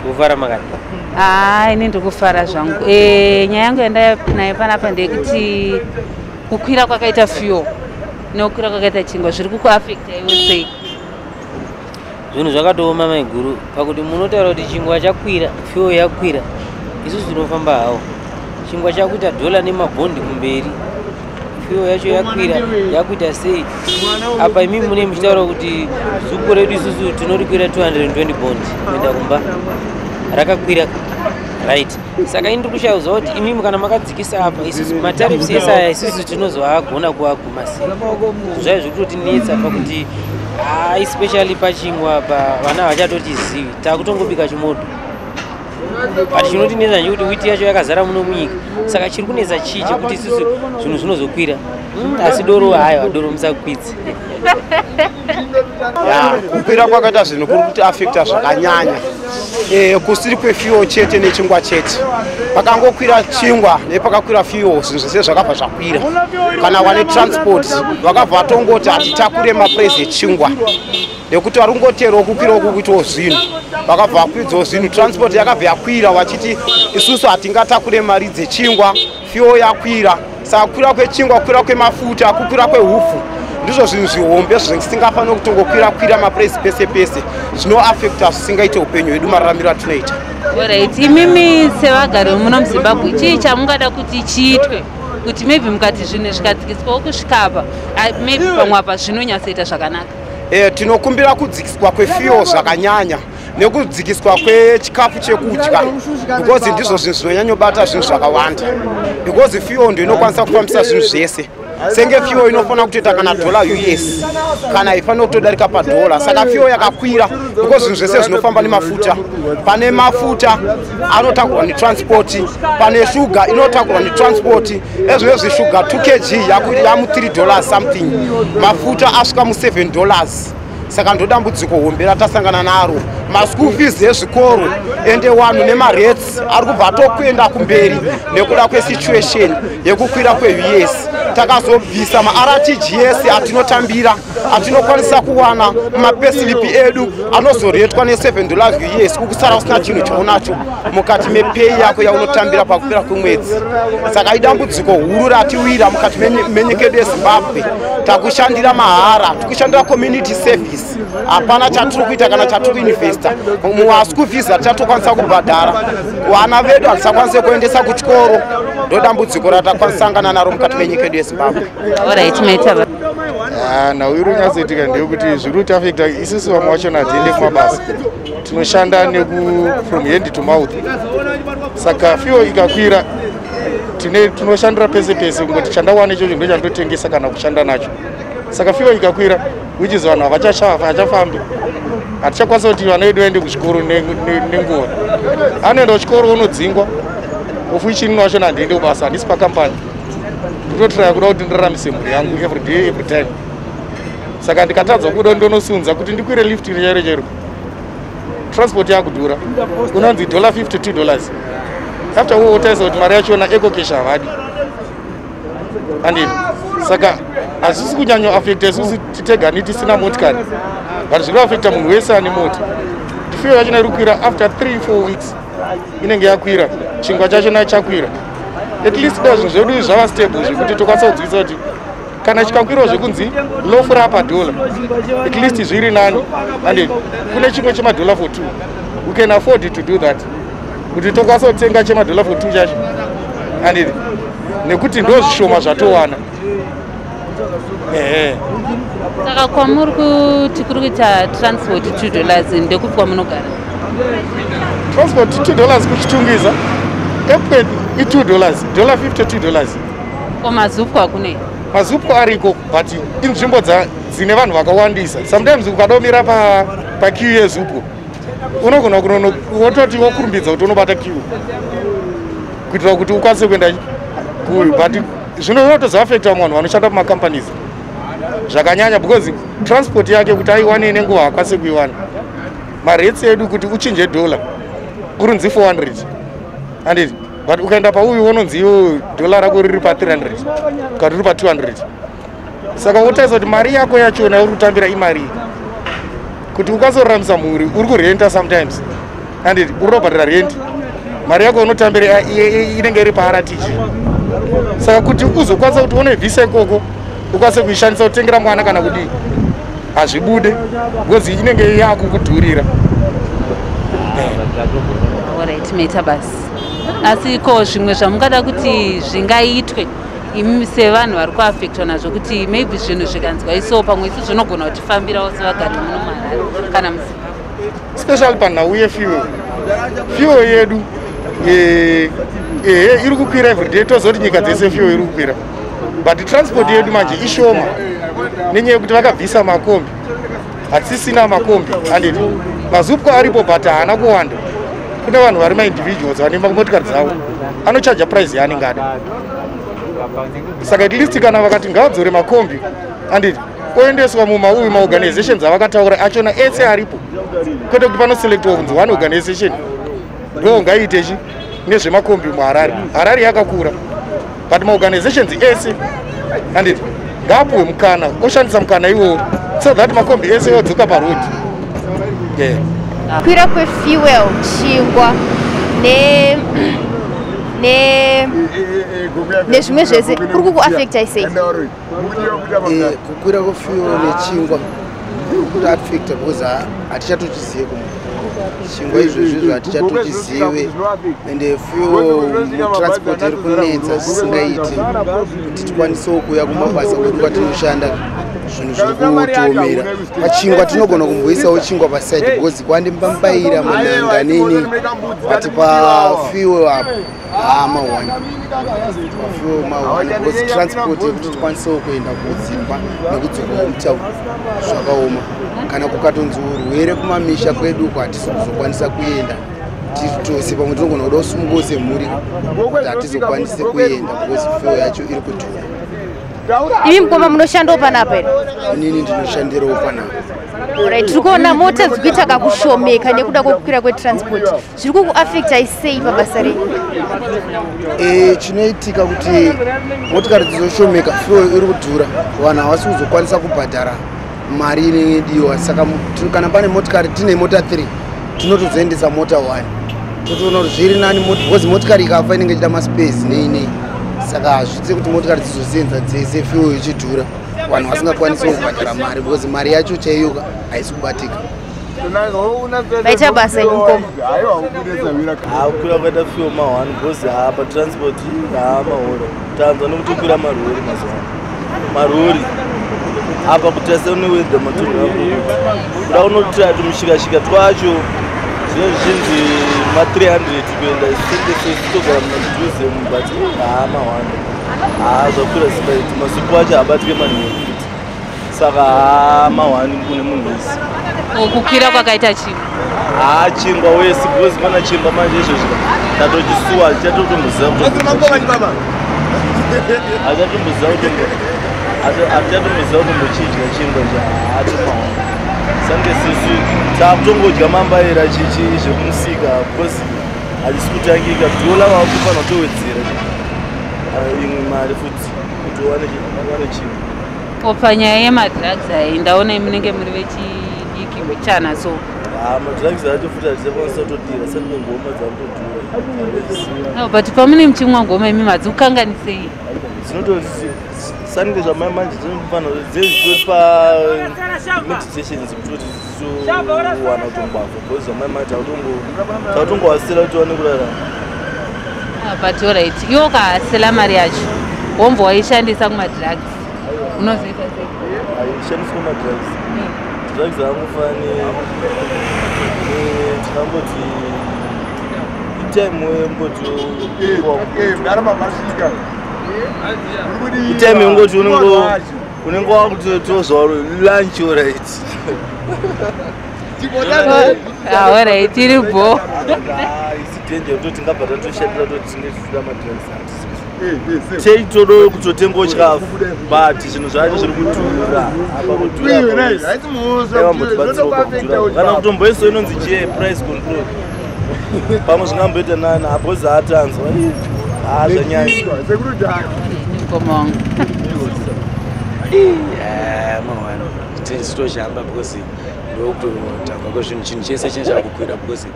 Kufara makati? Haa, ini ndiri kufara zvangu. Nyaya yangu yandinayo panapa ndeyekuti kukwira kwakaita fuel nekukwira kwakaita chingwa zviri kukuafecta iwe sei? Zvinhu zvakatooma maiguru, pakuti munotaura kuti chingwa chakwira, fuel yakwira, isusu tinofamba hawo. Chingwa chakuita dhola nemabhondi kumberi, fuel yacho yakwira, yakuita sei? Apa imi mune muchitaura kuti zuku redu isusu tinorikwira 220 bond kuenda kumba, rakakwira, right? Saka ini ndiri kushaya kuti imimi kana makadzikisa apa, isusu matariffs ese aya isusu tinozoagona kuaguma sei? Zvaiva zviri kutotinetsa pakuti especially pachingwa pa vana havachatotizivi, takutongobika chimodho. But chinotinetsa ndechekuti wheat yacho yakazara muno munyika, saka chiri kunetsa chii chekuti isusu zvinhu zvinozokwira? Asi doro, haiwa, doro musakwidze. Ya, kukwira kwakaita zvinhu kuri kuti afecta zvakanyanya. Kusiri kwefuel chete nechingwa chete. Pakangokwira chingwa nepakakwira fuel, zvinhu zvese zvakabva zvakwira. Kana vane transport vakabva vatongoti hatitakure maprice echingwa nekuti vari kungoterawo kukwirawo kukuitawo zvinhu, vakabva vakwidzawo zvinhu. Transport yakabva yakwira vachiti isusu hatingatakure mari dzechingwa, fuel yakwira. Saka kukwira kwechingwa, kukwira kwemafuta, kukwira kwehupfu ndizvo zvinhu zvihombe zvisingafaniri kutongokwira kwira maprice pese pese. Zvinoafecta zvisingaite upenyu hwedu, mararamiro atinoita. Alright, imimi sevagari vemuno muZimbabwe, chii chamungada kuti chiitwe kuti maybe mukati zvinhu zvikadzikiswawo kusvika apa, maybe pamwe apa zvinonyatsoita zvakanaka? Tinokumbira kudzikiswa kwefuel zvakanyanya nekudzikiswa kwechikafu chekudya, because ndizvo zvinhu zvinonyanyobata zvinhu zvakawanda, because fuel ndo inokwanisa kufambisa zvinhu zvese. Senge fuel inofanira kutoita kana dhola US, kana ifanira kutodarika padhola. Saka fuel yakakwira, because zvinhu zvese zvinofamba nemafuta. Pane mafuta anotakurwa netransport, pane shuga inotakurwa netransport. Ezvinezvi shuga 2 kg yamu $3 something, mafuta asvika mu$7. Saka ndo dambudziko hombe ratasangana naro. Maschool fees ezvikoro ende vanhu nemarates ari kubva atokuenda kumberi nekuda kwesituation yekukwira kweUS. Takazobvisa maRTGS atinotambira, atinokwanisa kuwana mumapayslip edu, anozoretwa ne$7 US, kukusara usina chinhu chaunacho mukati mepay yako yaunotambira pakupera kwemwedzi. Saka idambudziko huru ratiwira mukati menyika yedu yeZimbabwe. Takushandira mahara, tikushandira community service, hapana chatiri kuita kana chatiri kuinvesta. Mumaschool fees hatichatokwanisa kubhadhara vana vedu, hatisakwanise kuendesa kuchikoro. Ndo dambudziko ratakwanisangana naro mukati menyika yedu yeZimbabwe. Alright, maita. Ah, nhau iri kunyatsoitika ndeyekuti zviri kutiafecta isusu vamwe vachona hatiende kumabasa, tinoshanda neku from hand to mouth. Saka fuel ikakwira, tinoshandira pese pese, kungoti chandawana ichocho ndo chandotengesa kana kushanda nacho. Saka fuel ikakwira, which is vanhu havachafambi, hatichakwanisa kuti vana vedu vaende kuzvikoro nenguva. Anoenda kuchikoro unodzingwa, of which inini wachona handiende kubasa, handisi pakambani, ndinotraya kuda kuti ndiramise mhuri yangu every day, every time. Saka ndikatadza kuda ndonosunza kuti ndikwire lift chairo chairo, transport yakudhura, unonzi dollar $52. After all wotarisa kuti mari yachona EcoCash havadi, andini? Saka hazvisi kunyanyoafecta isusu titegani tisina motikari, but zviri kuafecta munhu wese ane mota. Fuel yachona iri kukwira, after 3 4 weeks inenge yakwira, chingwa chachona chakwira. At least da zvinhu zvedu zvava stable zvekuti tokwanisa kudzivisa kuti kana chikakwirawo zvekunzi loaf rapa dhola, at least zviri nani, and kune chimwe chemadhola for two, we can afford to do that, kuti tokwanisa kutenga chemadhola for two chacho, anditi? Nekuti ndo zvishoma zvatowana, ehe. Saka kwamuri kuti kuri kuita transport $2, ndekupi kwamunogara? Transport $2 kuChitungwiza, Epworth i$2, dollar 52 dollars. Ko maZUPCO hakunei? MaZUPCO ariko, but inzvimbo dzine vanhu vakawandisa. Sometimes ukada kumira paqueue yeZUPCO, unogona kunono wototi wokurumbidza kuti unobata queue kuitira kuti ukwanise kuenda kuyu, but zvino zvinotozoafecta vamwe vanhu vanoshanda mumacompanies zvakanyanya, because transport yake kuti aiwane nenguva haakwanisi kuiwana. Marates edu kuti uchinje dollar kurunzi 400, handiti? But ukaenda pauyu unonzi iwo dhola rako riri pa300 kana riri pa200. Saka wotarisa kuti mari yako yachona uri kutambira imari kuti ukwazoraramisa mhuri. Uri kurenta sometimes and uri kubhadhara rent, mari yako unotambira inenge iri paRTG. Saka kuti uzokwanisa kuti unoibvisa ikoko, ukwanise kuishandisa kutengera mwana kana kudii, hazvibude because inenge yakukudhurira. Alright, maita basi. Asi ko zvimwe zvamungada kuti zvingaitwe imi sevanhu vari kuafektwa nazvo, kuti maybe zvinhu zvikanzwa iso pamwe isu zvinogona kutifambirawo sevagari muno muHarare kana muZimbabwe? Especially panhau yefuel, fuel yedu ehe iri kukwira everyday. Tozoti nyika dzese fuel iri kukwira, but transport yedu manje ishoma nenyaya yekuti vakabvisa makombi. Hatisisina makombi, anditi maZUPCO aripo but haana kuwanda. Kune vanhu vari maindividuals vane motikari dzavo, anochaja price yaanenge ada. Saka at least kana vakati ngavadzore makombi, anditi oendeswa mumauyu maorganizations avakataura achona ese aripo, kwete kuti panoselectwa kunzi one organization ndo ngaiite chi nezvemakombi muHarare. Harare yakakura, but maorganizations ese, anditi ngaapuwe mukana, oshandisa mukana iwowo so that makombi ese odzoka paroad, yeah. Kukwira kwefuel, chingwa ne nezvimwe zvese kuri kukuafecta sei? Kukwira kwefuel nechingwa kuri kuafecta because hatichatochizive kumwe chingwa izvozvizvo, hatichatochizive. Ende fuel mutransport iri kunetsa zvisingaiti kuti tikwanisewo kuuya kumabasa kwedu kwatinoshanda. Zvinhu zviri kutiomera. Pachingwa tinogona kumboisawo chingwa paside because kwandimbamubayira manhanga nini, but pafuel apo haa, ma1 pafuel ma1, because transport yekuti tikwanisewo kuenda kudzimba nekudzokawo mutauni zvakaoma. Kana kukatonzi urwere kumamisha kwedu uko, hatisi kuzokwanisa kuenda tiri tose. Pamwe tinogona kuda kusumukawo semhuri, kuti hatizokwanisi kuenda because fuel yacho iri kudhura. Imi mukoma munoshandawo panapa here? Inini ndinoshandirawo panapa. Alright, tiri kuona mota dziri kuita kakushomeka nekuda kwekukwira kwetransport. Zviri kukuafectai sei pabasa renyu? Chinoitika kuti motikari dzizoshomeka, fuel iri kudhura, vanhu havasi kuzokwanisa kubhadhara mari inenge diwa. Saka kana pane motikari, tine mota 3, tinotozoendesa mota 1, totoona kuti zviri nani because motikari ikafa inenge ichida maspares nei nei. Saka hazvitse kuti motikari dzizosenza dzese fuel ichidhura, vanhu vasingakwanisi kubhadhara mari because mari yacho chaiyo haisi kubatika. Maita basa imi mukoma. Haa, kukwira kwaita fuel ma1 because haa, patransport haa, mahora tanzwa nekutokwira marori mazuva ano. Marori apa kutarisa newedha matunhu ako kuda kunotira tumushikashika twacho zvino zvichinzi ma300 kuenda sitogara mumadhuze, but haa, ma1 haa, zvakwira singaiti. Masuku acho haabatike manheru futi, saka haa, ma1 kune munhu wese. Kukwira kwakaita chingwa? Haa, chingwa wese, because mana chingwa manje izvozvi tatochisuwa, hatichatotomboziva hatichatomboziva kutombochidya chingwa chaatomaona. Sange sisu takutongodya mambaira chichi zvekumusika because hachisi kutangika. Dhola vakufanira kutowedzera imwe mari futi kuti uwane chingwa. Panyaya yemadrugs ai, ndaona munenge muri vechidiki mbichana so. Haa, madrugs acho futi hatichakwanisa kutodira sani ngoma dzakutodhura. No, but pamune muchimwa ngoma imi madzikukanganisei? Dzinototi sanike zvamai manje dzinofanira dzezvitotipa meditations kutoti dzizowana kutombavha because zvamai manje takutongowasira kuti tiwane kurarama. Ah, but alright, iwe ukahasela mari yacho wombva waishandisa kumadrugs, unozoita sei? Haishandiswa madrugs. Drugs angofani, tinangoti itime yengoti itime yengoti unenge wakutozwa lunch, alright. Ah, alright, iri bo. Isi danger yekutoti tingabva tatoshandira toti tinge tichida madrugs, teitodo kutotengawo chikafu, but zvinhu zvacho zviri kudhura apa, kudhura. Kana kutomboiso inonzi chie price control. Pamwe zvingamboita nani apozi atanzwa haa zvanyanya. Mukoma wangu. Mawani tichitoshamba because ndokutotangwa kwezvinhu, chinhu chese chinenge chakukwira because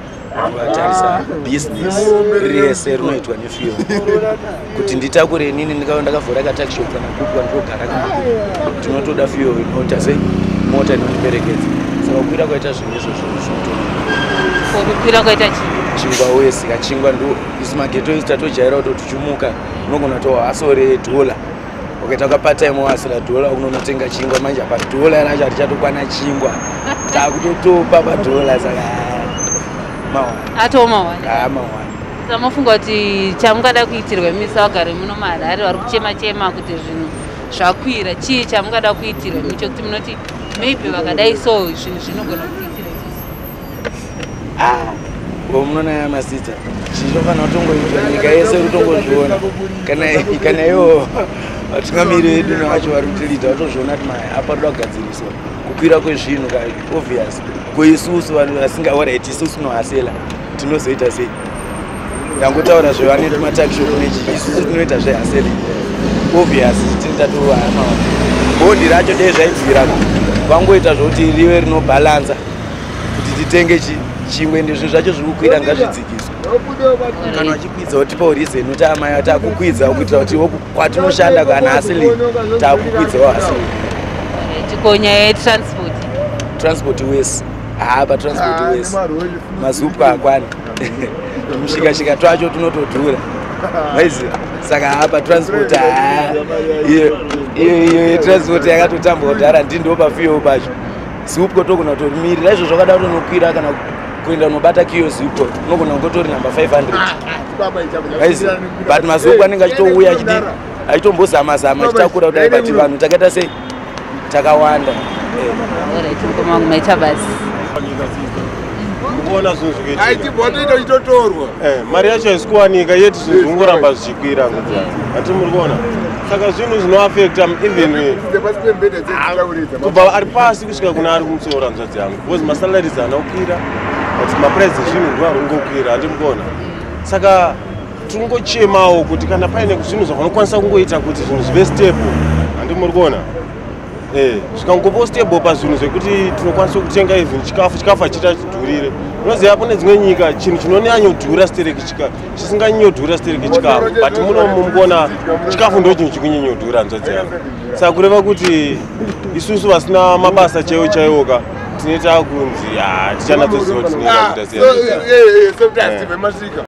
ukatarisa business rese rinoitwa nefuel. Kuti nditakure inini ndikava ndakavhura katuckshop kana kupi kwandinogara kana kupi, tinotoda fuel inoita sei, mota inondiperekedza. Saka kukwira kwaita zvinhu izvozvo zvinoto Kukwira kwaita chii? Chingwa wese kachingwa ndo isu mageto isu tatojaira kuti tichimuka unogona kutohasore dhola, ukaita kapatime wasira dhola unonotenga chingwa. Manje apa dhola racho harichatokwana chingwa, takutotopa padhola, saka mawani. Atoo mawani. Haa, mawani. Samofunga kuti chamungada kuitirwa imi sevagari muno muHarare vari kuchema chema kuti zvinhu zvakwira, chii chamungada kuitirwa imi chekuti munoti maybe vakadai so zvinhu zvinogona kuitira isusu? Ko munoona masita, chichofanira kutongoitwa nyika yese kutongozviona, kana ivo vatungamiri vedu nevacho vari kutilidha vatozviona kuti mai apa toda kugadziriswa kukwira kwezvinhu ka, obvious. Ko isusu vanhu vasinga alright, isusu nohasela tinozoita sei? Ndangotaura zvevane matuckshop nechi, isusu tinoita zvehustling, obvious tinoita tohama. Bhodhi racho dei zvaibvira vangoita zvokuti rive rinobhalansa kuti titenge chimwe, ende zvinhu zvacho zviri kukwira ngazvidzikiswe. Kana vachikwidzawo tipawo reason kuti amai takukwidza kuitira kuti kwatinoshanda kana hustling takukwidzawo hustling. Tiko nyaya yetransport? Transport wese, haa, patransport wese mazupwa akwani, tumushikashika twacho tunotodhura, maiziva. Saka haa, patransport, haa, iyo iyo yetransport yakatotambwa kudhara, ndindo pafuel pacho zupwa togona kutorimirira izvo zvakada kutonokwira kana kuenda unobata kiyo zupwa unogona kungotori namba 500, maiziva. But mazupwa anenge achitouya achidi achitombozama zama achitakura kudai, but vanhu takaita sei, takawanda. Alright, mukoma wangu, maita basi. Kuona zvinhu zvikuitika. Aitibhotoita uchitotorwa. Mari yacho haisi kuwanika yeti, zvinhu zvingoramba zvichikwira hati muri kuona. Saka zvinhu zvinoafecta even kubva ari pasi kusvika kuna ari kumusoro, hanzvadzi yangu, because masalaries haana kukwira but maprice ezvinhu ndo ari kungokwira, handi mukuona. Saka tiringochemawo kuti kana paine zvinhu zvavanokwanisa kungoita kuti zvinhu zvive stable, handi muri kuona, zvikangopo stable pazvinhu zvekuti tinokwanisa kutenga even chikafu, chikafu hachiita chidhurire. Unoziva kune dzimwe nyika chinhu chinonyanyodhura stereki, chisinganyanyodhura stereki chikafu, but munomu mukuona chikafu ndo chinhu chikunyanyodhura, hanzvadzi yangu. Saka kureva kuti isusu vasina mabasa chaiwo chaiwoka tinoita kunzi tichanatsoziva tinoita kuita sei. Semasvika.